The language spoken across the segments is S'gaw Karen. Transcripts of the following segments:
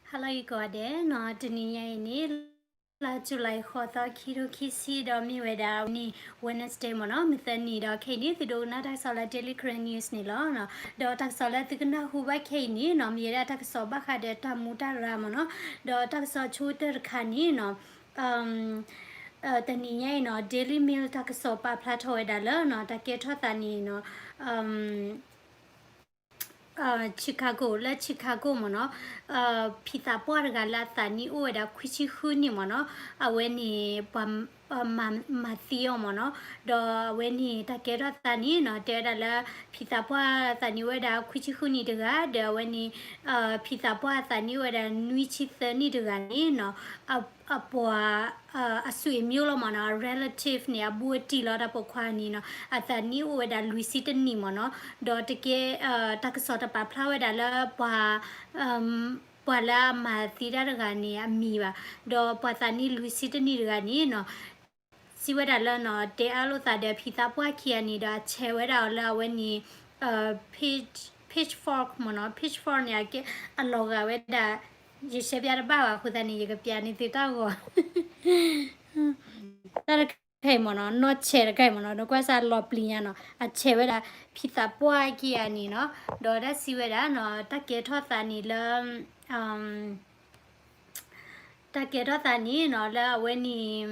ဟါလၢအဂ့ၤကိးဂၤဒဲးနီၤ, တနံၤညါအံၤန့ၣ် လါ July ဃိးသီ ခံထိခံဆံ ဒီးမ့ၢ်ဝဲဒၣ်အဝဲန့ၣ် Wednesday မ့ၢ်နီၤ, မုၢ်သၢနံၤဒီး ခဲအံၤန့ၣ် သုဒိကနၣ်တၢ်ကစီၣ်လၢ Daily Karen News န့ၣ်လီၤ. ဒီးတၢ်ကစီၣ်လၢသုကနၢ်ဟူဘၣ်ခဲအံၤန့ၣ်နီၤ, မ့ၢ်ဝဲဒၣ်တၢ်ကစီၣ်ဘၣ်ဃးဒီးတၢ်မူတၢ်ရၤမ့ၢ်နီၤ, ဒီးတၢ်ကစီၣ်ဆိကတၢၢ်တခါန့ၣ်နီၤ တနံၤညါအံၤနီၤ Daily Mail တၢ်ကစီၣ်ပာ်ဖျါထီၣ်ဝဲဒၣ်လၢနီၤ တၢ်ကဲထီၣ်သးန့ၣ်နီၤ Chicago လၢ Chicago မ့ၢ်နီၤ, ဖံသးပှၢ်တဂၤလၢအသးနံၣ်အိၣ်ဝဲဒၣ်ခွံဆံဃုနံၣ်မ့ၢ်နီၤ, အဝဲန့ၣ် ပှၤ မၤသံအီၤမ့ၢ်နီၤ, ဒီးအဝဲန့ၣ် တၢ်ကဲထီၣ်သးန့ၣ်နီၤ တဲဝဲဒၣ်လၢ ဖံသးပှၢ်သးနံၣ်အိၣ်ဝဲဒၣ်ခွံဆံဃုနံၣ်တဂၤ, ဒီးအဝဲန့ၣ် ဖံသးပှၢ်သးနံၣ်အိၣ်ဝဲဒၣ်နွံဆံသၢနံၣ်တဂၤန့ၣ်နီၤ အပှၤ အဆွေမျိုးလီၤမ့ၢ်နီၤ, relative န့ၣ် အဘူးအတံၢ်လီၤ တၢ်ပိာ်ခွါန့ၣ်နီၤ, အသးနံၣ်အိၣ်ဝဲဒၣ်လွံၢ်ဆံတနံၣ်မ့ၢ်နီၤ, ဒီးတကဲ တၢ်ကစီၣ်တပာ်ဖျါဝဲဒၣ်လၢပှၤ ပှၤလၢအမၤသံတၢ်တဂၤန့ၣ်အမံၤဘၣ်, ဒီးပှၤသးနံၣ်လွံၢ်ဆံတနံၣ်တဂၤန့ၣ်နီၤ စံးဝဲဒၣ်လၢနီၤ တဲအါလိာ်သးဒီးဖံသးပှၢ်ခံဂၤန့ၣ်ဒီး အဆဲးဝဲဒၣ်အီၤလၢအဝဲန့ၣ် pitch pitchfork မ့ၢ်နီၤ, pitchfork န့ၣ် အကဲ အလီၤဂာ်ဝဲဒၣ် ယရှဲပျါတဘၣ်ဘၣ်အဃိသတးန့ၣ် ယကပျးန့ၢ်သုတၢ်ဂီၤ တၢ်တခါအံၤမ့ၢ်နီၤ, နီၢ်ဆဲးတခါအံၤမ့ၢ်နီၤ, နကွၢ်စၢ်လီၤပျံၤညါနီၤ, အဆဲးဝဲဒၣ် ဖံသးပှၢ်ခံဂၤန့ၣ်နီၤ, ဒီးတၢ်စံးဝဲဒၣ်နီၤ တၢ်ကဲထီၣ်သးန့ၣ်လၢ တၢ်ကဲထီၣ်သးန့ၣ်နီၤ လၢအဝဲန့ၣ်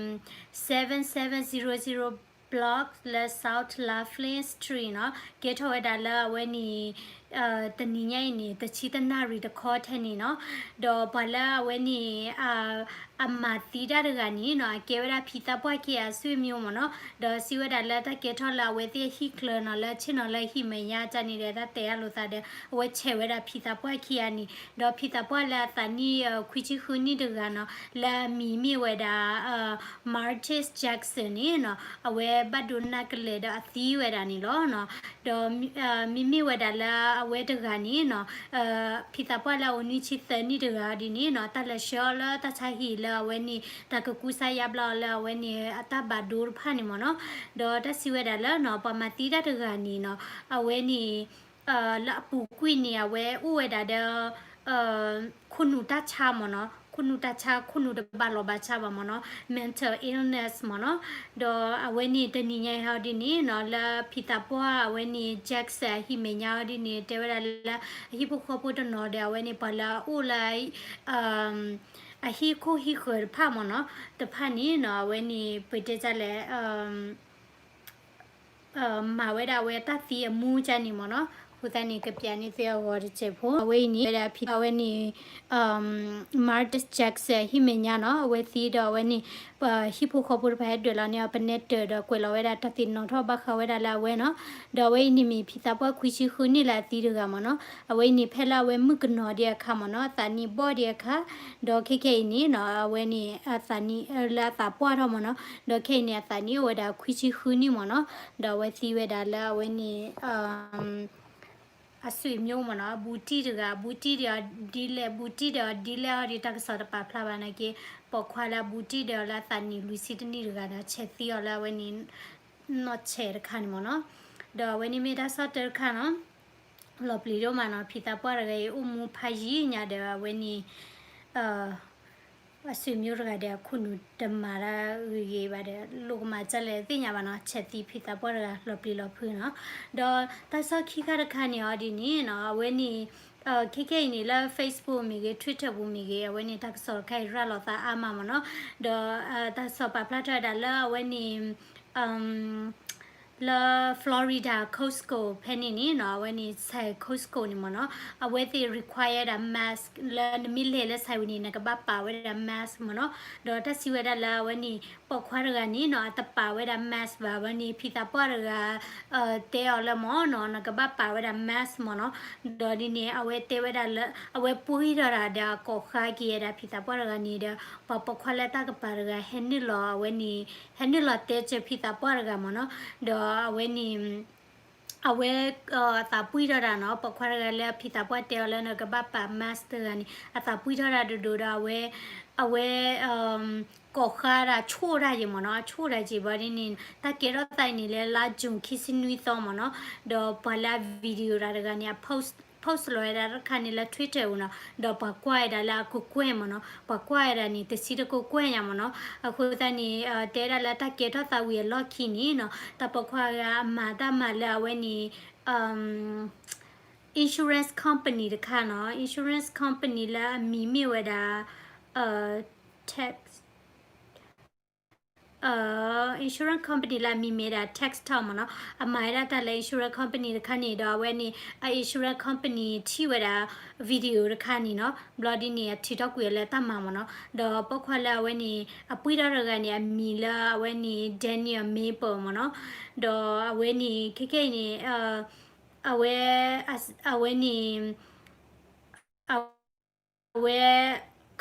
seven seven zero zero block လၢ South Laughlin Street နီၤ, ကဲထီၣ်ဝဲဒၣ်လၢအဝဲန့ၣ် တနံၤညါအံၤန့ၣ် တဆံတနၣ်ရံၣ်တခီထဲန့ၣ်နီၤ, ဒီးပှၤလၢအဝဲန့ၣ် အမၤသံတၢ်တဂၤန့ၣ်နီၤ အကဲဝဲဒၣ်ဖံသးပှၢ်ခံဂၤအဆွေမျိုးမ့ၢ်နီၤ, ဒီးစံးဝဲဒၣ်လၢတၢ်ကဲထီၣ်လၢအဝဲသ့ၣ်အဟံၣ်ကျၢၤနီၤ လၢဆ့ၣ်နီၤလၢဟံၣ်မဲာ်ညါတၢ်န့ၣ်ဒီး တၢ်တဲအါလိာ်သးဒီး အဝဲဆဲးဝဲဒၣ်ဖံသးပှၢ်ခံဂၤန့ၣ် ဒီးဖံသးပှၢ်လၢအသးနံၣ် ခွံဆံဃုနံၣ်တဂၤနီၤ လၢအမံၤမ့ၢ်ဝဲဒၣ် Martis Jackson န့ၣ်နီၤ အဝဲဘၣ်ဒိနါကလဲာ်ဒီးအသံဝဲဒၣ်န့ၣ်လီၤ. ဒီးမ့မ့ၢ်ဝဲဒၣ်လၢအဝဲတဂၤန့ၣ်နီၤ ဖံသးပှၢ်လၢအအိၣ်နွံဆံသၢနံၣ်တဂၤဒ်န့ၣ်နီၤ တၢ်လဲၤဆှၢအီၤလၢတၢ်ဆါဟံၣ်လၢအဝဲန့ၣ် တၢ်ကကူစါယါဘျါအီၤလၢအဝဲန့ၣ် အတၢ်ဘၣ်ဒိတဖၣ်န့ၣ်မ့ၢ်နီၤ, ဒီးတၢ်စံးဝဲဒၣ်လၢနီၤ ပှၤမၤသံတၢ်တဂၤန့ၣ်နီၤ အဝဲန့ၣ် လၢအပူၤကွံာ်န့ၣ် အဝဲအိၣ်ဝဲဒၣ်ဒီး ခိၣ်နူာ်တၢ်ဆါမ့ၢ်နီၤ, ခိၣ်နူာ်တၢ်ဆါ ခိၣ်နူာ်တဘၣ်လီၤဘၣ်ဆါဘၣ်မ့ၢ်နီၤ, mental illness မ့ၢ်နီၤ, ဒီးအဝဲန့ၣ်တနံၤညါအံၤဟီဒ်န့ၣ်နီၤ လၢဖံသးပှၢ်အဝဲန့ၣ် Jackson အဟံၣ်မဲာ်ညါဟီဒ်န့ၣ် တဲဝဲဒၣ်လၢ အဟံၣ်ဖိဃီဖိတနီၤဒီး အဝဲန့ၣ်ပှၤလၢအအိၣ်လၢ အဟံၣ်ခိၣ်ဟံၣ်ဃၢၤတဖၣ်မ့ၢ်နီၤ, တဖၣ်န့ၣ်နီၤ အဝဲန့ၣ် ပတဲဒ်လဲၣ် မၤဝဲဒၣ်အဝဲတၢ်သံအမူကန့ၣ်မ့ၢ်နီၤ, အဃိသတးန့ၣ် ကပျးန့ၢ်သုအဂီၤတစဲးဖိ, အဝဲအံၤန့ၣ် ဝဲဒၣ်ဖံသးပှၢ်အဝဲန့ၣ် Martis Jackson ဟံၣ်မဲာ်ညါနီၤ အဝဲသံဒီးအဝဲန့ၣ် ဟံၣ်ဖိဃီဖိတဖၣ်ဟဲဒွဲၣ်လီၤန့ၢ်အီၤ ပနဲတၢၢ်ဒီးကွဲးလီၤဝဲဒၣ်တၢ်သ့ၣ်နီၣ်ထီၣ်ဘၣ်ဃးဝဲဒၣ်လၢအဝဲနီၤ, ဒီးအဝဲအံၤန့ၣ်မ့ၢ်ဖံသးပှၢ်ခွံဆံဃုနံၣ်လၢအသံတဂၤမ့ၢ်နီၤ, အဝဲအံၤန့ၣ်ဖဲလၢအဝဲမုၣ်ကနီၤဒံးအခါမ့ၢ်နီၤ အသးနံၣ်ဘီၣ်ဒံးအခါ, ဒီးခဲခဲအံၤန့ၣ်နီၤ အဝဲန့ၣ် အသးနံၣ်လၢအသးပှၢ်ထီၣ်မ့ၢ်နီၤ, ဒီးခဲအံၤန့ၣ် အသးနံၣ်အိၣ်ဝဲဒၣ်ခွံဆံဃုနံၣ်မ့ၢ်နီၤ, ဒီးအဝဲသံဝဲဒၣ်လၢအဝဲန့ၣ် အဆွေမျိုးမ့ၢ်နီၤ, အဘူးတံၢ်တဂၤ, အဘူးတံၢ်ဒီးအဒ်လဲၣ်, ဘူးတံၢ်ဒီးအဒ်လဲၣ်အီၤဒီး တၢ်ကစီၣ်တပာ်ဖျါဘၣ်နာ်က့, ပိာ်ခွါလၢအဘူးတံၢ်ဒီးလၢအသးနံၣ်လွံၢ်ဆံတနံၣ်တဂၤဒီး ဆဲးသံအီၤလၢအဝဲန့ၣ် နီၢ်ဆဲးတခါန့ၣ်မ့ၢ်နီၤ, ဒီးအဝဲန့ၣ်မ့ၢ်တၢ်ကစီၣ်တၢ်တခါနီၤ, လီၤပျံၤဒိၣ်မးနီၤ, ဖံသးပှၢ်တဂၤအံၤအိၣ်မူဖးယံာ်ညါဒီးအဝဲန့ၣ် အဆွေမျိုးတဂၤဒီး အခိၣ်နူာ်တမၤတၢ်ဂ့ၤဂ့ၤဘၣ်ဒီး လိၣ်ကမၤဒ်လဲၣ်သ့ၣ်ညါဘၣ်နီၤ, ဆဲးသံဖံသးပှၢ်တဂၤလီၤပျံၤလီၤဖုးနီၤ, ဒီးတၢ်ကစီၣ်ခံခါတခါန့ၣ်အီၤဒ်န့ၣ်နီၤ, အဝဲန့ၣ် ခဲခဲအံၤန့ၣ်လၢ Facebook မ့ၢ်ဂ့ၤ Twitter ပူၤမ့ၢ်ဂ့ၤ အဝဲန့ၣ်တၢ်ကစီၣ်တခါအံၤရၤလီၤသးအါမးမ့ၢ်နီၤ, ဒီးတၢ်ကစီၣ်ပာ်ဖျါထီၣ်ဝဲဒၣ်လၢအဝဲန့ၣ် လၢ Florida Costco ဖဲန့ၣ်န့ၣ်နီၤ, အဝဲန့ၣ် ဆိုင် Costco န့ၣ်မ့ၢ်နီၤ, အဝဲသ့ၣ် require ဒၣ် mask လၢနမ့ၢ်လဲၤလၢ ဆိုင် ဝံၤန့ၣ် နကဘၣ်ပာ်ဝဲဒၣ် mask မ့ၢ်နီၤ, ဒီးတၢ်စံးဝဲဒၣ်လၢအဝဲန့ၣ် ပိာ်ခွါတဂၤန့ၣ်နီၤ အတပာ်ဝဲဒၣ် mask ဘၣ်, အဝဲန့ၣ် ဖံသးပှၢ်တဂၤ တဲအီၤလၢမ့ၢ်နီၤ နကဘၣ်ပာ်ဝဲဒၣ် mask မ့ၢ်နီၤ, ဒီးဒ်န့ၣ် အဝဲတဲဝဲဒၣ်လၢ အဝဲပှံၢ်ထီၣ်တၢ်ဒီးအကိာ်ဃါက့ၤဝဲဒၣ်ဖံသးပှၢ်တဂၤန့ၣ်ဒီး ပှၤပိာ်ခွါလၢတၢ်ကပာ်တဂၤ ဟဲနုာ်လီၤအဝဲန့ၣ် ဟဲနုာ်လီၤတဲစၢၤဖံသးပှၢ်တဂၤမ့ၢ်နီၤ, ဒီးအဝဲန့ၣ် အဝဲ အသးပှံၢ်ထီၣ်တၢ်နီၤ, ပိာ်ခွါတဂၤလၢဖံသးပှၢ်တဲအီၤလၢနကဘၣ်ပာ် mask တဂၤန့ၣ် အသးပှံၢ်ထီၣ်တၢ်ဒိၣ်ဒိၣ်ဒီးအဝဲ အဝဲ ကိာ်ဃါတၢ်ဆိၣ်တၢ်က့ၤမ့ၢ်နီၤ, အဆိၣ်တၢ်က့ၤဘၣ်ဒ်န့ၣ် တၢ်ကဲထီၣ်သးအံၤန့ၣ်လၢလါ June ခံဆံနွံသီမ့ၢ်နီၤ, ဒီးပှၤလၢအ video တၢ်တဂၤန့ၣ် အ post post လီၤဝဲဒၣ်တခါန့ၣ်လၢ Twitter ပူၤနီၤ, ဒီးပှၤကွၢ်ဝဲဒၣ်လၢအကကွဲၢ်မ့ၢ်နီၤ, ပှၤကွၢ်ဝဲဒၣ်န့ၣ် တဆံတကကွဲၢ်ညါမ့ၢ်နီၤ. အဃိသတးန့ၣ် တဲဒၣ်လၢတၢ်ကဲထီၣ်သးဝံၤအလီၢ်ခံန့ၣ်နီၤ, တၢ်ပိာ်ခွါဂၤအမၤတၢ်မၤလၢအဝဲန့ၣ် insurance company တခါနီၤ, insurance company လၢအမံၤမ့ၢ်ဝဲဒၣ် tax insurance company လၢအမံၤမ့ၢ်ဒၣ် Tax Talk မ့ၢ်နီၤ, အမၤဝဲဒၣ်တၢ်လၢ insurance company တခါန့ၣ်ဒီး အဝဲန့ၣ် အ insurance company ထံၣ်ဝဲဒၣ် video တခါန့ၣ်နီၤ, ဘျီဒ်န့ၣ် အထုးထီၣ်ကွံာ်အီၤလၢတၢ်မၤမ့ၢ်နီၤ, ဒီးပိာ်ခွါလၢအဝဲန့ၣ် အပှ့ၤထီၣ်တဂၤန့ၣ် အမံၤလၢအဝဲန့ၣ် Daniel Maple မ့ၢ်နီၤ, ဒီးအဝဲန့ၣ် ခဲခဲအံၤန့ၣ် အဝဲ အဝဲန့ၣ် အဝဲ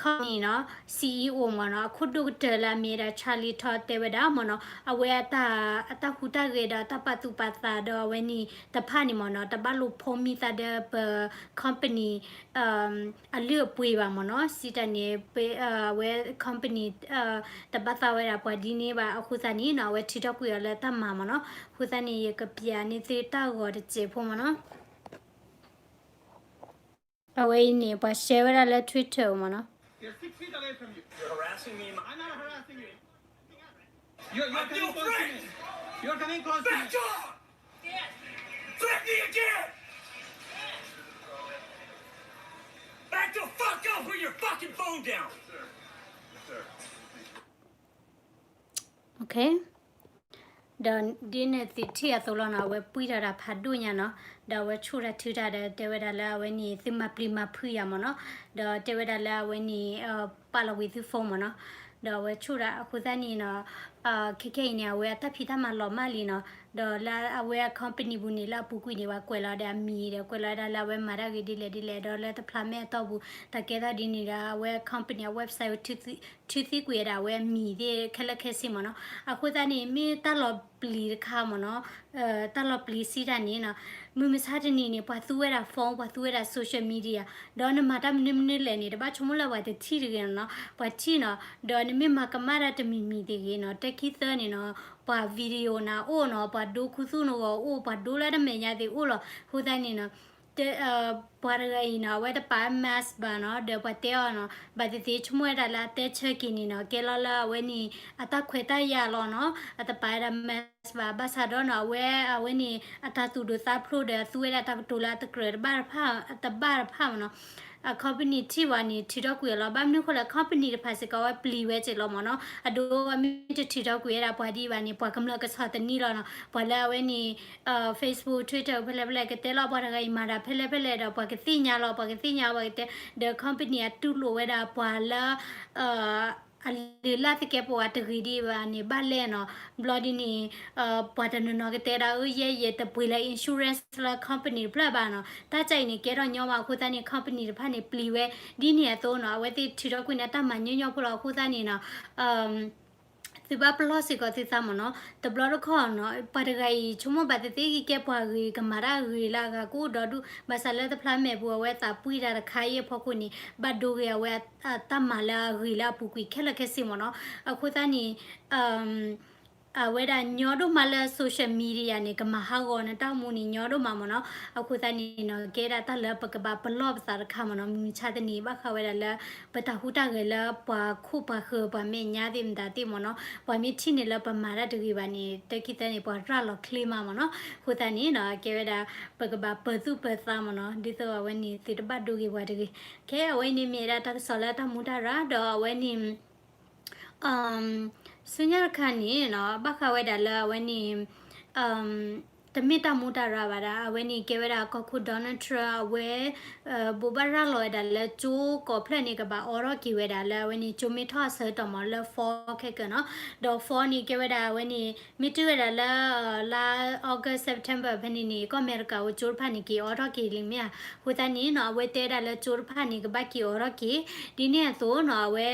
company နီၤ CEO မ့ၢ်နီၤ, အခိၣ်ဒိၣ်ကတၢၢ်လၢအမ့ၢ်ဒၣ် Charlie Todd တဲဝဲဒၣ်မ့ၢ်နီၤ, အဝဲအတၢ် အတၢ်ဟူးတၢ်ဂဲၤဒီးအတၢ်ပာ်သူၣ်ပာ်သးဒီးအဝဲန့ၣ်တဖၣ်န့ၣ်မ့ၢ်နီၤ, တဘၣ်လိၣ်ဖိးမံသးဒီးပ company အလုၢ်အပှ့ၤဘၣ်မ့ၢ်နီၤ, စံးတၢ်န့ၣ် အဝဲ company တဘၣ်သးဝဲဒၣ်ပှၤဒ်န့ၣ်ဘၣ်, အဃိသတးန့ၣ်နီၤ အဝဲထုးထီၣ်ကွံာ်အီၤလၢတၢ်မၤမ့ၢ်နီၤ, အဃိသတးန့ၣ် ယကပျးန့ၢ်သုတၢ်ဂီၤတစဲးဖိမ့ၢ်နီၤ. အဝဲအံၤန့ၣ် ပှၤ share ဝဲဒၣ်လၢ Twitter မ့ၢ်နီၤ. You're six feet away from you. You're harassing me. I'm not harassing you. You're, you're coming close to me. You're coming close to me. Back off! Threaten me again! Back the fuck up! Put your fucking phone down! Okay. ဒီးဒ်န့ၣ်သုထံၣ်အသိးလီၤနီၤ, အဝဲပှ့ၤထီၣ်တၢ်ဖးဒိၣ်ညါနီၤ, ဒီးအဝဲဆိၣ်တၢ်ထုတၢ်ဒီး တဲဝဲဒၣ်လၢအဝဲန့ၣ် သုမၤပျံၤမၤဖုးယၤမ့ၢ်နီၤ, ဒီးတဲဝဲဒၣ်လၢအဝဲန့ၣ် ပာ်လီၤဝံၤသု phone မ့ၢ်နီၤ, ဒီးအဝဲဆိၣ်တၢ်အဃိသတးန့ၣ်နီၤ, ခဲခဲအံၤန့ၣ် အဝဲအတၢ်ဖံးတၢ်မၤလီၤမၢ်လံနီၤ, ဒီးလၢအဝဲအ company ပူၤန့ၣ် လၢအပူၤကွံာ်န့ၣ် ပှၤကွဲးလီၤဒီးအမံၤဒီး ကွဲးလီၤဝဲဒၣ်လၢအဝဲမၤတၢ်ဂ့ၤဒ်လဲၣ်ဒ်လဲၣ်, ဒီးလၢတဖျါမဲာ်အတီၢ်ပူၤ တၢ်ကဲထီၣ်ဒ်န့ၣ်ဒီး အဝဲ company အ website ထုးသံကွံာ်ဝဲဒၣ်အဝဲအမံၤသ့ၣ်ခဲလၢာ်ခဲဆ့မ့ၢ်နီၤ, အဃိသတးန့ၣ် မ့ၢ်တၢ်လီၤပျံၤတခါမ့ၢ်နီၤ, တၢ်လီၤပျံၤစံးတၢ်န့ၣ်နီၤ, မုၢ်မဆါတနံၤန့ၣ် ပှၤသူဝဲဒၣ် phone ပှၤသူဝဲဒၣ် social media ဒီးနမၤတၢ်မနုၤမနုၤလဲၣ်န့ၣ် တဘၣ်ဆိကမိၣ်လၢပှၤတထံၣ်တဂ့ၤနီၤ, ပှၤထံၣ်နီၤ, ဒီးနမ့ၢ်မၤကမၣ်တၢ်တမံၤမံၤတဂ့ၤနီၤ, တခံသၢန့ၣ်နီၤ, ပှၤ video နၤအိၣ်နီၤ, ပှၤဒိခူသူၣ်နဂီၤအိၣ်, ပှၤဒိလၢတမဲာ်ညါသ့ၣ်အိၣ်လီၤ, အဃိသတးန့ၣ်နီၤ ပှၤတဂၤအံၤနီၤ အဝဲတပာ် mask ဘၣ်နီၤ, ဒီးပှၤတဲအီၤနီၤ ဘၣ်သ့ၣ်သ့ၣ်ဆိကမိၣ်ဝဲဒၣ်လၢအတဲဆၢက့ၤန့ၣ်နီၤ, ကဲလီၤလၢအဝဲန့ၣ် အတၢ်ခွဲးတၢ်ယာ်လီၤနီၤ, အတပာ်ဝဲဒၣ် mask ဘၣ်, ဘၣ်ဆၣ်ဒီးနီၤ အဝဲ အဝဲန့ၣ် အတၢ်သူၣ်ဒိၣ်သးဖျိးဒီး အသူဝဲဒၣ်တၢ်ကတိၤလၢအတကြၢးတဘၣ်တဖၣ် တဘၣ်တဖၣ်မ့ၢ်နီၤ, အ company ထံၣ်ဝဲန့ၣ် ထုးထီၣ်ကွံာ်အီၤလီၤ, ဘၣ်မနုၤအဃိလဲၣ် company တဖၣ်စ့ၢ်ကီး အဝဲပျံၤဝဲစ့ၢ်လီၤမ့ၢ်နီၤ, အဒိ အဝဲမ့ၢ်တထုးထီၣ်ကွံာ်ဝဲဒၣ်ပှၤဒ်အံၤဘၣ်န့ၣ် ပှၤကမျၢၢ်ကဆီၣ်သနံးလီၤနီၤ, ပှၤလၢအဝဲန့ၣ် Facebook Twitter ဖဲလဲၣ်ဖဲလဲၣ် ကတဲလီၤပှၤတဂၤအံၤမၤတၢ်ဖဲလဲၣ်ဖဲလဲၣ်ဒီး ပှၤကသ့ၣ်ညါလီၤ ပှၤကသ့ၣ်ညါ ပှၤကတဲ ဒီး company အတူၢ်လိာ်ဝဲဒၣ်ပှၤလၢ အလုၢ်အလၢ်သကဲးပဝးတဂ့ၤဒ်အံၤဘၣ်န့ၣ် ဘၣ်လဲၣ်နီၤ, ဘျီဒ်န့ၣ် ပှၤတနီၤနီၤကတဲဒၣ် အၢ ယဲယဲတပှ့ၤလၢ insurance လၢ company တဖျၢၣ်ဘၣ်နီၤ, တၢ်ကဲအံၤန့ၣ် ကဲထီၣ်ညီမးအဃိသတးန့ၣ် company တဖၣ်န့ၣ် ပျံၤဝဲ ဒ်န့ၣ်အသိးနီၤ, အဝဲသ့ၣ်ထုးထီၣ်ကွံာ်န့ၢ်တၢ်မၤညီညီဖိလီၤ, အဃိသတးန့ၣ်နီၤ သုဘၣ်ပလီၢ်စ့ၢ်ကီးသုသးမ့ၢ်နီၤ, တဘျီတခီၣ်နီၤ ပှၤတဂၤအံၤ ဆိကမိၣ်ဘၣ်သ့ၣ်သ့ၣ်ဂ့ၤကဲပှၤဂ့ၤ ကမၤတၢ်ဂ့ၤလၢအဂၤကအိၣ်ဒီဒူၣ်, ဘၣ်ဆၣ်လၢတဖျါမဲာ်ပူၤ အဝဲသးပှ့ၤတၢ်တခါအံၤအဖီခိၣ်န့ၣ် ဘၣ်ဒိဂ့ၤအဝဲအတၢ်မၤလၢအဂ့ၤလၢအပူၤကွံာ်ခဲလၢာ်ခဲဆ့မ့ၢ်နီၤ, အဃိသတးန့ၣ် အဝဲဒၣ်ညီဒိၣ်မးလၢ social media န့ၣ် ကမၤဟးဂီၤနတၢ်အိၣ်မူန့ၣ် ညီဒိၣ်မးမ့ၢ်နီၤ, အဃိသတးန့ၣ်နီၤ ကဲဒၣ်တၢ်လၢပကဘၣ်ပလီၢ်ပသးတခါမ့ၢ်နီၤ, မုၢ်မဆါတနံၤဘၣ်ဃးဝဲဒၣ်လၢ ပတၢ်ဟူးတၢ်ဂဲၤလၢပှၤခိၣ်ပှၤဃၢၤပှၤမဲာ်ညါသ့ၣ်မတၤသ့ၣ်မ့ၢ်နီၤ, ပှၤမ့ၢ်ထံၣ်န့ၢ်လၢပမၤတၢ်တဂ့ၤဘၣ်န့ၣ် တခံသၢန့ၣ် ပှၤရၤလီၤချ့မးမ့ၢ်နီၤ, အဃိသတးန့ၣ်နီၤ ကဲဝဲဒၣ် ပကဘၣ်ပၢၤသူၣ်ပၢၤသးမ့ၢ်နီၤ, ဒ်သိးအဝဲန့ၣ် သုတဘၣ်ဒိဂ့ၤပှၤတဂ့ၤ, ခဲအဝဲန့ၣ်မ့ၢ်ဒၣ်တၢ်ကစီၣ်လၢတၢ်မူတၢ်ရၤ ဒီးအဝဲန့ၣ် ဆူညါတခါန့ၣ်နီၤ ဘၣ်ဃးဝဲဒၣ်လၢအဝဲန့ၣ် တမ့ၢ်တၢ်မူတၢ်ရၤဘၣ်ဒၣ် အဝဲန့ၣ်ကဲဝဲဒၣ်ကီၢ်ခိၣ် Donald Trump အဝဲ ဘိးဘၣ်ရၤလီၤဝဲဒၣ်လၢကၠိကိးဖျၢၣ်န့ၣ် ကဘၣ်အိးထီၣ်က့ၤဝဲဒၣ်လၢအဝဲန့ၣ် ကၠိမ့ၢ်ထီၣ်အဆၢကတီၢ်မ့ၢ်လၢ fall ခဲကနၤ, ဒီး fall န့ၣ်ကဲဝဲဒၣ်အဝဲန့ၣ် မ့ၢ်တုၤဝဲဒၣ်လၢ လါ August September ဖဲန့ၣ်န့ၣ် ကီၢ်အမဲရကၤအိၣ်ကၠိတဖၣ်န့ၣ် က့ၤအိးထီၣ်က့ၤလံမ့ၢ်ဧါ, အဃိသတးန့ၣ်နီၤ အဝဲတဲဒၣ်လၢကၠိတဖၣ်န့ၣ် ကဘၣ်က့ၤအိးထီၣ်က့ၤ, ဒ်န့ၣ်အသိးနီၤ အဝဲ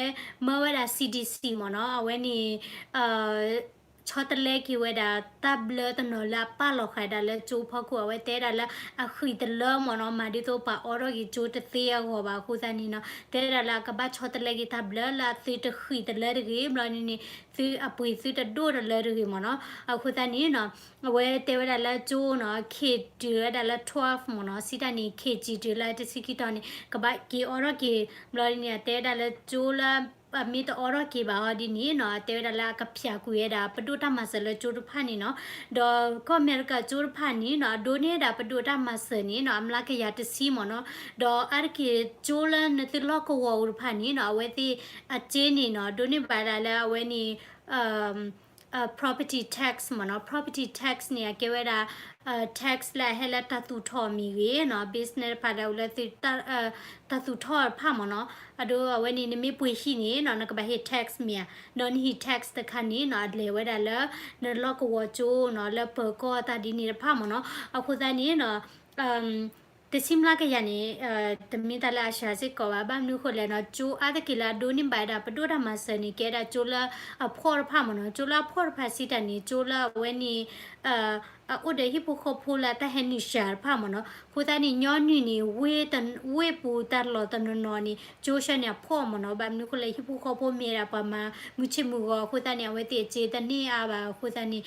မၢဝဲဒၣ် C D C မ့ၢ်နီၤ အဝဲန့ၣ် ဆီတလဲက့ၤဝဲဒၣ်တၢ်ဘျၢတနီၤလၢအပာ်လီၤဃာ်ဒၣ်လၢကၠိဖီခိၣ် အဝဲတဲဒၣ်လၢအဃံတလၢမ့ၢ်နီၤ, မၤဒ်သိးပှၤအိးထီၣ်က့ၤကၠိတသ့အဂီၢ်ဘၣ်အဃိသတးန့ၣ်နီၤ, တဲဒၣ်လၢအကဘၣ်ဆီတလဲက့ၤတၢ်ဘျၢလၢအသုတဃံတလၢတဂ့ၤ, ဘျီန့ၣ်န့ၣ် သုအပှ့ၤသုတဒိၣ်တလၢတဂ့ၤမ့ၢ်နီၤ. အဃိသတးန့ၣ်နီၤ အဝဲတဲဝဲဒၣ်လၢကၠိနီၤ ခ့တုၤဝဲဒၣ်လၢ twelve မ့ၢ်နီၤ, စံးတၢ်န့ၣ် ခ့ကၠံတုၤလၢတဆံခံတီၤန့ၣ် ကဘၣ်က့ၤအိးထီၣ်က့ၤ, ဘျီန့ၣ် အတဲဝဲဒၣ်လၢကၠိလၢ အမ့ၢ်တအိးထီၣ်က့ၤဘၣ်အီၤဒ်န့ၣ်နီၤ, အတဲဝဲဒၣ်လၢအကဖၠးကွံာ်ဝဲဒၣ်ပဒိၣ်တၢ်မၤစၢၤလၢကၠိတဖၣ်န့ၣ်နီၤ, ဒီးကီၢ်အမဲရကၤကၠိတဖၣ်န့ၣ်နီၤ အဒိးန့ၢ်ဝဲဒၣ်ပဒိၣ်တၢ်မၤစၢၤန့ၣ်နီၤ အမျးကယၤတဆံမ့ၢ်နီၤ, ဒီးအါတက့ၢ်ကၠိလၢနသုလီၢ်ကဝီၤအိၣ်တဖၣ်န့ၣ်နီၤ အဝဲသ့ၣ်အစ့န့ၣ်နီၤ ဒိးန့ၢ်ဘၣ်ဒၣ်လၢအဝဲန့ၣ် property tax မ့ၢ်နီၤ, property tax န့ၣ် အကဲဝဲဒၣ် tax လၢအဟဲလၢတၢ်သူၣ်ထီၣ်မ့ၢ်ဂ့ၤနီၤ, business တဖၣ်လၢအအိၣ်လၢ တၢ်သူၣ်ထီၣ်တဖၣ်မ့ၢ်နီၤ, အဒိအဝဲန့ၣ် နမ့ၢ်ပှ့ၤဟံၣ်န့ၣ်နီၤ နကဘၣ်ဟ့ၣ် tax မ့ၢ်ဧါ, ဒီးနဟံၣ် tax တခါန့ၣ်နီၤ အလဲၤဝဲဒၣ်လၢ နလီၢ်ကဝီၤကၠိနီၤ လၢပၢၤကီၢ်တၢ်ဒ်န့ၣ်တဖၣ်မ့ၢ်နီၤ, အဃိသတးန့ၣ်နီၤ တဆံမျးကယၤန့ၣ် တမ့ၢ်တၢ်လၢအစှၤစ့ၢ်ကီးဘၣ်, ဘၣ်မနုၤအဃိလဲၣ်နီၤ, ကၠိအါတက့ၢ်လၢအဒိးန့ၢ်ဘၣ်ဝဲဒၣ်ပဒိၣ်တၢ်မၤစၢၤန့ၣ် ကဲဒၣ်ကၠိလၢအဖှီၣ်တဖၣ်မ့ၢ်နီၤ, ကၠိလၢအဖှီၣ်တဖၣ်စံးတၢ်န့ၣ် ကၠိလၢအဝဲန့ၣ် အအိၣ်ဒီးဟံၣ်ဖိဃီဖိလၢတၢ်ဟဲနုာ်စှၤတဖၣ်မ့ၢ်နီၤ, အဃိသတးန့ၣ် ညီနုၢ်န့ၣ် ဝ့ၢ်ပူၤတၢ်လီၢ်တနီၤနီၤန့ၣ် ကၠိဆှၢန့ၣ်အဖှီၣ်မ့ၢ်နီၤ, ဘၣ်မနုၤအဃိလဲၣ် ဟံၣ်ဖိဃီဖိမ့ၢ်ဝဲဒၣ်ပှၤမၤမုာ်ဆ့ၣ်မုာ်ဂီၤအဃိသတးန့ၣ် အဝဲသ့ၣ်အစ့တန့ၢ်အါဘၣ်အဃိသတးန့ၣ်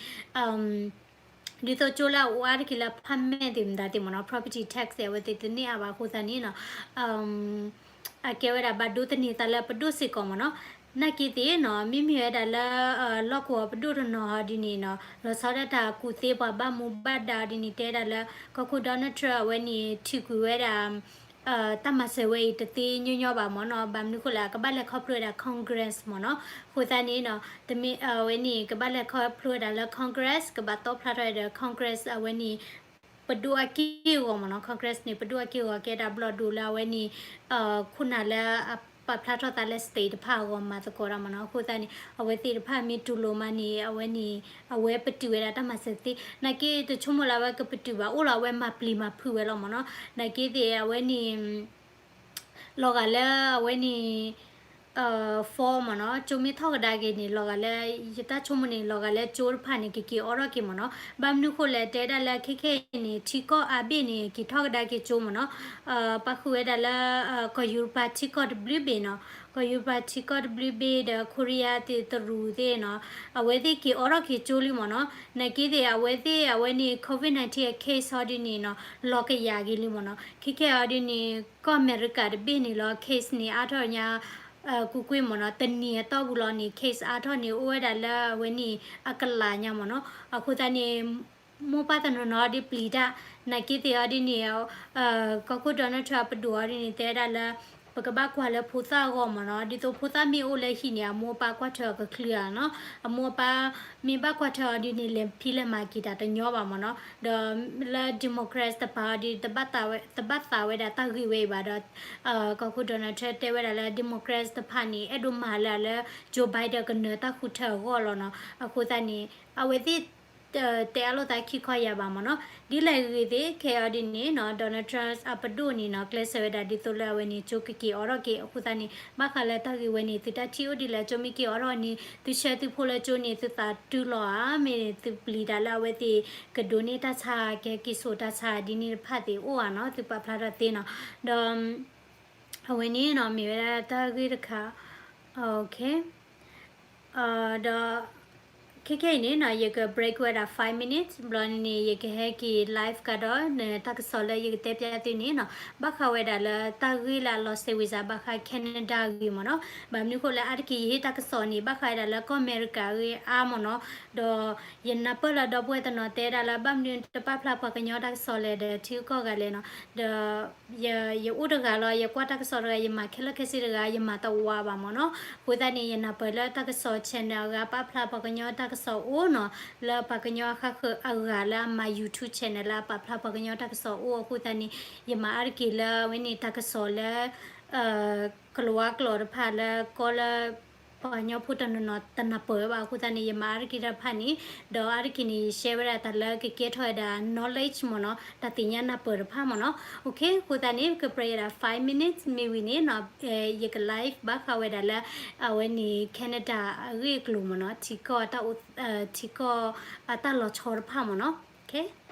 ဒ်သိးကၠိလၢအအိၣ်အါတက့ၢ်လၢ apartment သ့ၣ်မတၤသ့ၣ်မ့ၢ်နီၤ property tax သ့ၣ် အဝဲသ့ၣ်တန့ၢ်အါဘၣ်အဃိသတးန့ၣ်နီၤ အကဲဝဲဒၣ်ဘၣ်ဒိးသန့ၤသးလၢပဒိၣ်စ့ၢ်ကီးမ့ၢ်နီၤ, နာ်က့သ့ၣ်နီၤ မ့မ့ၢ်ဝဲဒၣ်လၢ လီၢ်ကဝီၤပဒိၣ်တနီၤဒ်န့ၣ်နီၤ လီၤဆီဒၣ်တၢ်ကူၣ်သ့ပှၤဘၣ်မူဘၣ်ဒါဒ်န့ၣ် တဲဒၣ်လၢ ကီၢ်ခိၣ် Donald Trump အဝဲန့ၣ် ထုးကွံာ်ဝဲဒၣ် တၢ်မၤစၢၤဝဲအံၤတသ့ညီညီဘၣ်မ့ၢ်နီၤ, ဘၣ်မနုၤအဃိလဲၣ် အကဘၣ်လဲၤခီဖျိဝဲဒၣ် Congress မ့ၢ်နီၤ, အဃိသတးန့ၣ်နီၤ တမ့ၢ်အဝဲန့ၣ် ကဘၣ်လဲၤခီဖျိဝဲဒၣ်လၢ Congress ကဘၣ်တီဖျါထီၣ်ဝဲဒီး Congress အဝဲန့ၣ် ပဒိၣ်အက့ၢ်အဂီၤမ့ၢ်နီၤ, Congress န့ၣ် ပဒိၣ်အက့ၢ်အဂီၤကဲဒၣ်ဘျီၣ်ဒိၣ်လၢအဝဲန့ၣ် ခိၣ်နၢ်လၢအပာ်ဖျါထီၣ်သးလၢ state တဖၣ်အဂီၢ်မၤသကိးတၢ်မ့ၢ်နီၤ, အဃိသတးန့ၣ် အဝဲသ့ၣ်တဖၣ်မ့ၢ်တူၢ်လိာ်မးန့ၣ် အဝဲန့ၣ် အဝဲပတုာ်ဝဲဒၣ်တၢ်မၤစၢၤသ့, နာ်က့တဆိကမိၣ်လၢအဝဲကပတုာ်ဘၣ် အိၣ်လီၤအဝဲမၤပျံၤမၤဖုးဝဲလီၤမ့ၢ်နီၤ, နာ်က့သ့ၣ်အဝဲန့ၣ် လီၤဂာ်လၢအဝဲန့ၣ် fall မ့ၢ်နီၤ, ကၠိမ့ၢ်ထီၣ်ကဒါက့ၤန့ၣ် လီၤဂာ်လၢ ယတၢ်ဆိကမိၣ်န့ၣ် လီၤဂာ်လၢကၠိတဖၣ်န့ၣ် ကက့ၤအိးထီၣ်က့ၤမ့ၢ်နီၤ, ဘၣ်မနုၤဃိလဲၣ် တဲဒၣ်လၢခဲခဲအံၤန့ၣ် ထံကီၢ်အါဘ့ၣ်န့ၣ် က့ၤထီၣ်ကဒါက့ၤကၠိမ့ၢ်နီၤ, ပၣ်ဃုာ်ဝဲဒၣ်လၢ ကီၢ်ယူရပၤထံကီၢ်တဘျုးဘ့ၣ်နီၤ, ကီၢ်ယူရပၤထံကီၢ်တဘျုးဘ့ၣ်ဒီး ခိရံယါသ့ၣ်တရူးသ့ၣ်နီၤ, အဝဲသ့ၣ်က့ၤအိးထီၣ်က့ၤကၠိလံမ့ၢ်နီၤ, နာ်က့သ့ၣ် အဝဲသ့ၣ် အဝဲန့ၣ် COVID nineteen အ case ဟီဒ်န့ၣ်နီၤ လီၤကယၤက့ၤလံမ့ၢ်နီၤ, ခဲခဲအံၤဒ်န့ၣ် ကီၢ်အမဲရကၤတဘ့ၣ်န့ၣ်လီၤ case န့ၣ် အါထီၣ်ညါ ကွ့ၢ်ကွ့ၢ်မ့ၢ်နီၤ, တနံၤအတီၢ်ပူၤလီၤန့ၣ် case အါထီၣ်န့ၣ် အိၣ်ဝဲဒၣ်လၢအဝဲန့ၣ် အကလးညါမ့ၢ်နီၤ, အဃိသတးန့ၣ် မိၢ်ပၢ်တနီၤနီၤဒ်ပျံၤတၢ်, နာ်က့သ့ၣ်အီၤဒ်န့ၣ် ကီၢ်ခိၣ် Donald Trump အပဒိၣ်အီၤဒ်န့ၣ် တဲဝဲဒၣ်လၢ ပကဘၣ်ကွၢ်လၢဖိသၣ်အဂီၢ်မ့ၢ်နီၤ, ဒ်သိးဖိသၣ်မ့ၢ်အိၣ်လၢဟံၣ်န့ၣ် အမိၢ်အပၢ်ကွၢ်ထွဲအီၤကချုးဧါနီၤ, အမိၢ်အပၢ်မ့ၢ်ဘၣ်ကွၢ်ထွဲအီၤဒ်န့ၣ် လဲၤဖံးလဲၤမၤက့ၤတၢ်တညီဘၣ်မ့ၢ်နီၤ, ဒီးလၢ Democrats တပၤအီၤဒ် တဘၣ်သးဝဲဒၣ်တၢ်ဂ့ၢ်ဝဲအံၤဘၣ်ဒီး ကီၢ်ခိၣ် Donald Trump တဲဝဲဒၣ်လၢ Democrats တဖၣ်န့ၣ် အဲၣ်ဒိးမၤလၢလၢ Joe Biden ကနၢၤတၢ်ဃုထၢအဂီၢ်လီၤနီၤ, အဃိသတးန့ၣ် အဝဲသ့ၣ် တဲအလိာ်သးခံခီယၤဘၣ်မ့ၢ်နီၤ, ဒ်လဲၣ်ဂ့ၤဂ့ၤသ့ၣ် ခဲအံၤဒ်န့ၣ်နီၤ Donald Trump အပဒိၣ်န့ၣ်နီၤ ကျဲးစၢးဝဲဒၣ်ဒ်သိးလၢအဝဲန့ၣ် ကၠိကက့ၤအိးထီၣ်က့ၤအဃိသတးန့ၣ် ဘၣ်ဃးလၢတၢ်ဂ့ၢ်ဝဲန့ၣ် သုတၢ်ထံၣ်အိၣ်ဒ်လဲၣ်, ကၠိမ့ၢ်က့ၤအိးထီၣ်န့ၣ် သုဆှၢသုဖိလၢကၠိန့ၣ် သုသးတုၤလီၤဧါ, မ့ၢ်သုပျံၤတၢ်လၢအဝဲသ့ၣ်ကဒိးန့ၢ်တၢ်ဆါ ကဟဲက့ၤစိာ်တၢ်ဆါဒ်န့ၣ်တဖၣ်သ့ၣ်အိၣ်ဧါနီၤ, သုပာ်ဖျါထီၣ်သ့နီၤ, ဒီး အဝဲန့ၣ်နီၤ မ့ၢ်ဝဲဒၣ်တၢ်ဂ့ၢ်တခါ, ဒီး ခဲခဲအံၤန့ၣ်နီၤ ယက break ဝဲဒၣ် five minutes ဘျီန့ၣ်န့ၣ် ယကဟဲက့ၤ live ကဒီး နတၢ်ကစီၣ်လၢယကတဲပျးသုန့ၣ်နီၤ ဘၣ်ဃးဝဲဒၣ်လၢတၢ်ဂ့ၢ်လၢအလီၤစဲးဝံၤစး ဘၣ်ဃး Canada အဂ့ၢ်မ့ၢ်နီၤ, ဘၣ်မနုၤဃိလၢအါတက့ၢ်ယဟ့ၣ်တၢ်ကစီၣ်န့ၣ် ဘၣ်ဃးဝဲဒၣ်လၢကီၢ်အမဲရကၤအဂ့ၢ်အါမ့ၢ်နီၤ, ဒီးယနၢ်ပၢၢ်လၢဒီပုၢ်ဝဲၢ်တနီၤတဲဒၣ်လၢ ဘၣ်မနုၤတပာ်ဖျါပှၤကညီတၢ်ကစီၣ်လဲၣ်ဒီး ထံဂုၤကီၢ်ဂၤလဲၣ်နီၤ, ဒီး ယအိၣ်တဂၤလီၤ, ယကွၢ်တၢ်ကစီၣ်တဂၤ, ယမၤခဲလၢာ်ခဲဆ့တဂၤ, ယမၤတဝးဘၣ်မ့ၢ်နီၤ. အဃိသတးန့ၣ် ယနၢ်ပၢၢ်လၢတၢ်ကစီၣ် channel အဂၤ ပာ်ဖျါပှၤကညီတၢ်ကစီၣ်အိၣ်နီၤ, လၢပှၤကညီအဃၣ်ဃၢၤအဂၤလၢအမၤ YouTube channel လၢအပာ်ဖျါပှၤကညီတၢ်ကစီၣ်အိၣ်. အဃိသတးန့ၣ် ယမၤအါတက့ၢ်လၢအဝဲန့ၣ် တၢ်ကစီၣ်လၢ ကလၤဝါကျိာ်တဖၣ်လၢကီလၢ ပှၤကညီဖိတနီၤနီၤတနၢ်ပၢၢ်ဝဲဘၣ်အဃိသတးန့ၣ် ယမၤအါတက့ၢ်တၢ်တဖၣ်န့ၣ်, ဒီးအါတက့ၢ်န့ၣ် ယ share ဝဲဒၣ်တၢ်လၢကကဲထီၣ်ဝဲဒၣ် knowledge မ့ၢ်နီၤ, တၢ်သ့ၣ်ညါနၢ်ပၢၢ်တဖၣ်မ့ၢ်နီၤ. အဃိသတးန့ၣ် ကပြၢယဲဒၣ် five minutes မ့ၢ်ဝံၤန့ၣ်နီၤ, ယက live ဘၣ်ဃးဝဲဒၣ်လၢ အဝဲန့ၣ် Canada အဂ့ၢ်အကျိၤမ့ၢ်နီၤ, ထံကီၢ်တၢ်အိၣ်, ထံကီၢ်အတၢ်လီၤဆီတဖၣ်မ့ၢ်နီၤ.